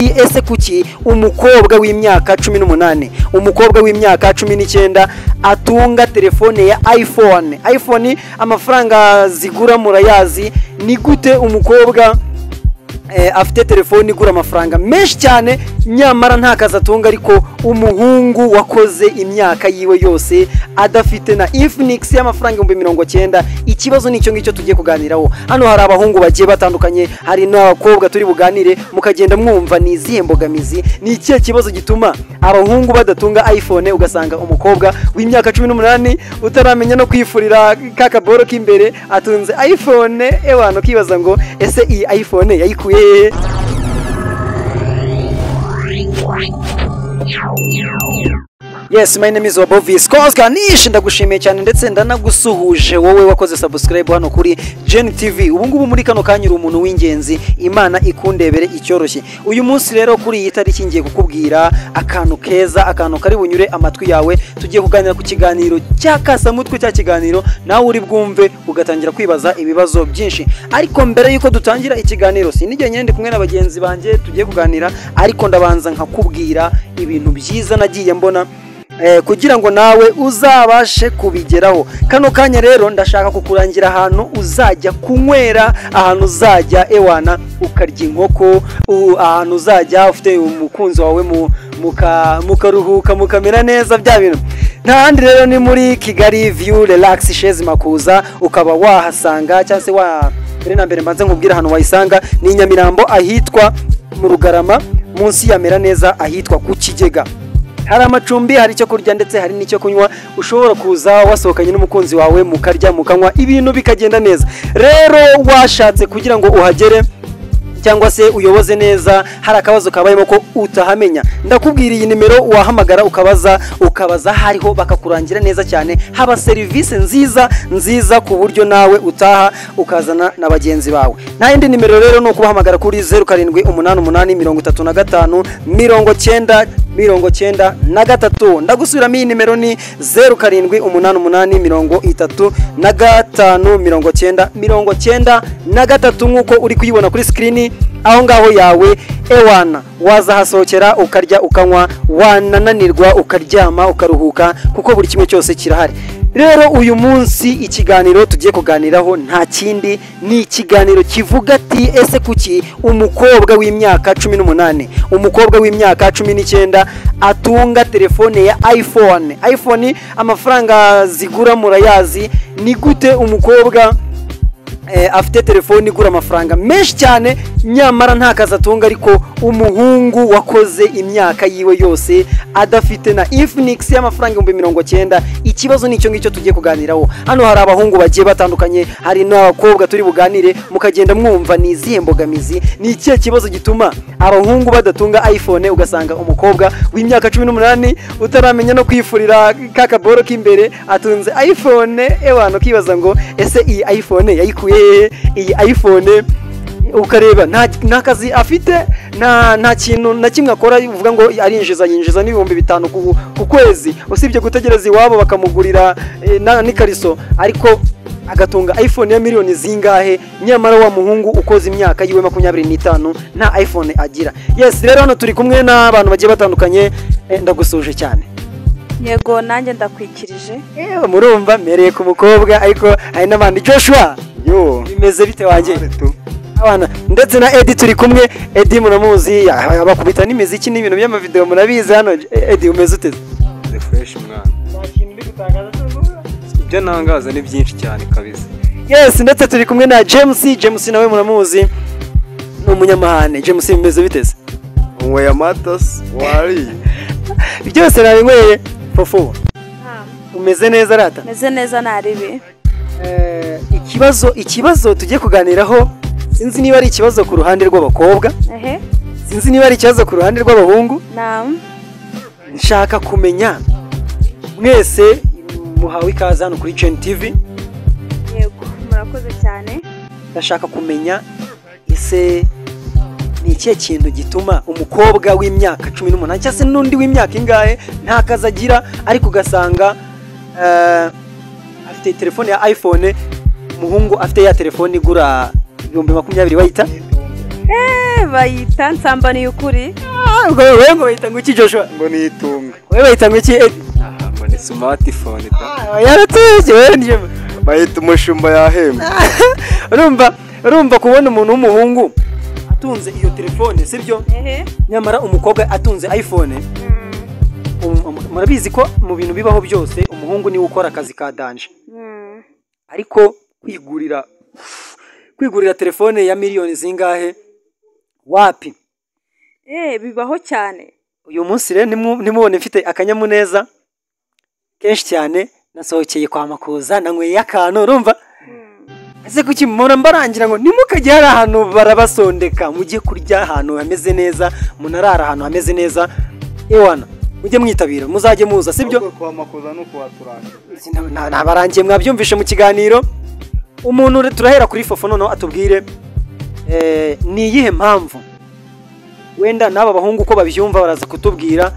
Ese kuki umukobwa w'imyaka 18, umukobwa w'imyaka 19 atunga telefone ya iPhone? iPhone amafaranga zigura murayazi. Ni gute umukobwa afite telefone igura amafaranga menshi cyane, nyamara nta kazi atunga, ariko umuhungu wakoze imyaka yiwe yose adafite na Infinix y'amafaranga 90,000? Ikibazo ni icyo ngicyo tugiye kuganiraho. Hano hari abahungu bagiye batandukanye, hari n'abakobwa turi buganire, mukagenda mwumva ni izihe mbogamizi, ni ikihe kibazo gituma abahungu badatunga iPhone, ugasanga umukobwa w'imyaka 18 utaramenya no kwifurira ka kaboro k'imbere atunze iPhone. Ewana, ukibaza ngo ese iyi iPhone yayikuye hehe? Yes, my name is Wabovis Kozganish. Ndagushimiye cyane ndetse ndanagusuhuje wowe wakoze subscribe hano kuri Gen TV. Ubu ngubu muri kano kanya uri umuntu w'ingenzi, Imana ikundebere icyoroshye. Uyu munsi rero kuri iyi tariki ngiye kukubwira akantu keza, akantu kari bunyure amatwi yawe. Tugiye kuganira ku kiganiro cy'akasamutwe, cya kiganiro nawe uri bwumve ugatangira kwibaza ibibazo byinshi. Ariko mbere yuko dutangira ikiganiro, sinijye nyine, ndi kumwe na bagenzi banjye tugiye kuganira, ariko ndabanza nkakubwira ibintu byiza nagiye mbona kugira ngo nawe uzabashe kubigeraho. Kano kanya rero ndashaka kukurangira ahantu uzajya kunywera, ahantu uzajya ewana ukarya inkoko, ahantu uzajya ufite umukunzi wawe mukaruhuka mukamera neza, bya bintu. Nta handi rero ni muri Kigali View Relax Chez Makuza, ukaba wahasanga cyangwa se wa mbere na mbere mbanze nkubwira ahantu wayisanga ni Nyamirambo, ahitwa mu Rugarama, munsi ya Mera Neza, ahitwa ku Kigega. Hari amacumbi, hari icyo kurya ndetse hari n'icyo kunywa. Ushobora kuza wasohokanye n'umukunzi wawe, mukarya, mukanywa, ibintu bikagenda neza. Rero washatse kugira ngo uhagere cyangwa se uyoboze neza, hari akabazo kabayemo ko utahamenya, ndakubwira iyi nimero wahamagara ukabaza hariho, bakakurangira neza cyane. Haba serivisi nziza nziza ku buryo nawe utaha ukazana na bagenzi bawe. Nta yindi nimero rero, ni ukubahamagara kuri 0788 35 90 93. Ndagusubiramo, iyi nimero ni 0788 35 90 93, nk'uko uri kuyibona kuri screen aho ngaho yawe. Ewana, wazahasohokera ukarya, ukanywa, wanananirwa ukaryama, ukaruhuka, kuko buri kimwe cyose kirahari. Rero uyu munsi ikiganiro tugiye kuganiraho nta kindi, ni ikiganiro kivuga ati: ese kuki umukobwa w'imyaka 18, umukobwa w'imyaka 19 atunga telefone ya iPhone? iPhone amafaranga zigura murayazi. Ni gute umukobwa afite telefone igura amafaranga menshi cyane, nyamara nta kazi atunga, ariko umuhungu wakoze imyaka yiwe yose adafite na Infinix y'amafaranga 90,000? Ikibazo ni icyo ngicyo tugiye kuganiraho. Hano hari abahungu bagiye batandukanye, hari n'abakobwa turi buganire, mukagenda mwumva ni izihe mbogamizi, ni ikihe kibazo gituma abahungu badatunga iPhone, ugasanga umukobwa w'imyaka 18 utaramenya no kwifurira ka kaboro k'imbere atunze iPhone. Ewana, ukibaza ngo ese iyi iPhone yayikuye hehe? Iyi iPhone ukareba nta kazi afite, nta kintu na kimwe akora uvuga ngo arinjiza, yinjiza n'5,000 ku kwezi, usibye gutegereza iwabo bakamugurira n'ikariso, ariko agatunga iPhone ya miliyoni zingahe, nyamara wa muhungu ukoze imyaka yiwe 25 nta iPhone agira. Yes, rero hano turi kumwe n'abantu bagiye batandukanye. Ndagusuje cyane. Yego, nanjye ndakwikirije. Murumva mpereye ku mukobwa, ariko hari n'abandi. Joshua, Yo. bimeze bite wanjye? Tu. Abana ndetse na Eddie turi kumwe. Eddie muramuzi, bakubita n'imiziki n'ibintu by'amavideo, murabizi hano. Eddie, umeze ute? The fresh mwana. Ibyo ntangaza ni byinshi cyane kabisa. Yes, ndetse turi kumwe na James. James nawe muramuzi, ni umunyamahane. James, bimeze bite se? Unyweye amata se wariye? Byose nabinyweye. Fofo, umeze neza rata? Meze neza, naribi. Ikibazo tugiye kuganiraho, sinzi niba ari ikibazo ku ruhande rw'abakobwa, sinzi niba ari ikibazo ku ruhande rw'abahungu. Naam. Nshaka kumenya, mwese muhawe ikaze hano kuri Gen TV. Yego, murakoze cyane. Ndashaka kumenya, ese ni ikihe kintu gituma umukobwa w'imyaka 18 cyangwa se n'undi w'imyaka ingahe nta kazi agira, ariko ugasanga afite telefone ya iPhone, umuhungu afite ya telefone igura 20,000 bayita Bayita Nsambaniye Ukuri. Ubwo wowe ngo bayita ngo iki, Joshua? Ngo nitunga. Wowe bayita ngo iki, Eddie? Aha, ngo ni smartphone da. Yaratuje wowe niyo. Bayita Umushumba Yahembwe. Urumva kubona umuntu w'umuhungu atunze iyo telefone, sibyo? Ehe. Nyamara umukobwa atunze iPhone. Murabizi ko mu bintu bibaho byose umuhungu niwe ukora akazi ka danger, ariko kwigurira telefone ya miliyoni zingahe, wapi. Bibaho cyane. Uyu munsi rero nimubone mfite akanyamuneza kenshi cyane, nasohokeye kwa Makuza, nanyweye akantu. Urumva ese kuki mpora mbarangira ngo ntimukajye hari ahantu barabasondeka, mujye kurya ahantu hameze neza, munarara ahantu hameze neza? Ewana, mujye mwitabira, muzajye muza, sibyo? Ahubwo kwa Makuza ni ukuhaturangira. Nabarangiye, mwabyumvishe mu kiganiro. Umuntu turahera kuri Fofo, noneho atubwire ni iyihe mpamvu wenda n'aba bahungu uko babyumva baraza kutubwira.